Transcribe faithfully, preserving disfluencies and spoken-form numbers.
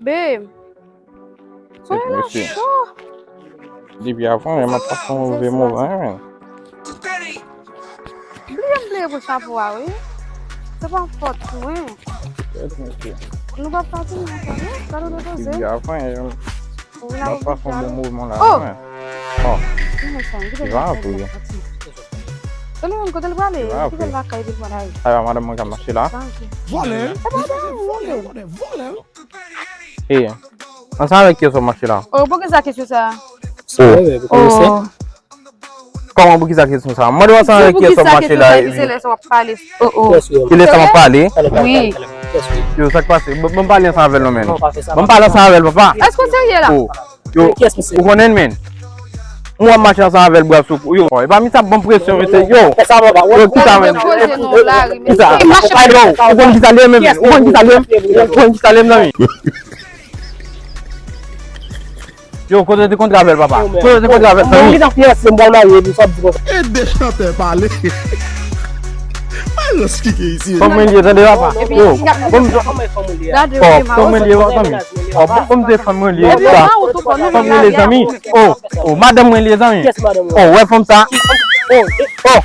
Babe. Soyez là, mesye. Depi avan, m ap pase yon move moman, men. Bliye m bliye pou chapo a, wi. Se pa fòt mwen. Tèt, mesye. Nou pa pati, non, sa, non? Sa nou depoze? Depi avan, m ap pase yon bon moman la, men. Oh. Ki va pou yo? Tande, menm kote l prale, ki bèl lakay li prale. Sa va, madanm mwen ka mache la? Vòlè. E pa de vòlè, vòlè, vòlè. E, ansanm avèk kiyès w ap mache la? Oh, poukisa kesyon sa? Oh. Kòman poukisa kesyon sa? Mwen di w ansanm avèk kiyès w ap mache la, epi se lè sa w ap pale. Oh, oh. Se lè sa w ap pale? Wi. Yo, sa k pase? Ban m pale ansanm avè l non, men. Ban m pale ansanm avè l, papa. Èske w serye la? Oh. Yo, ou konnen, men. Mwen ap mache ansanm avè l, bra sou kou. Yo, e pa misye ap ban m presyon, mesye. Yo, yo, kisa, men? Kisa? Yo, ou konn kisa l ye, men? Ou konn kisa l ye, men? Ou konn kisa l ye, zanmi? Yo, kote te kontre avè l, papa? Kote te kontre avè l, zanmi? Mwen ki t ap fè se m pral marye epi sa w ap di konsa. E de chantè pale. Malòs ki gen isi. Fanm mwen li ye, tande, papa. Oh, bon, oh, fanm mwen li ye, zanmi. Oh, bon, bon, se fanm mwen li ye, papa. Fanm mwen li ye, zanmi. Oh, oh, madanm mwen li ye, zanmi. Oh, wè fanm sa. Oh, oh.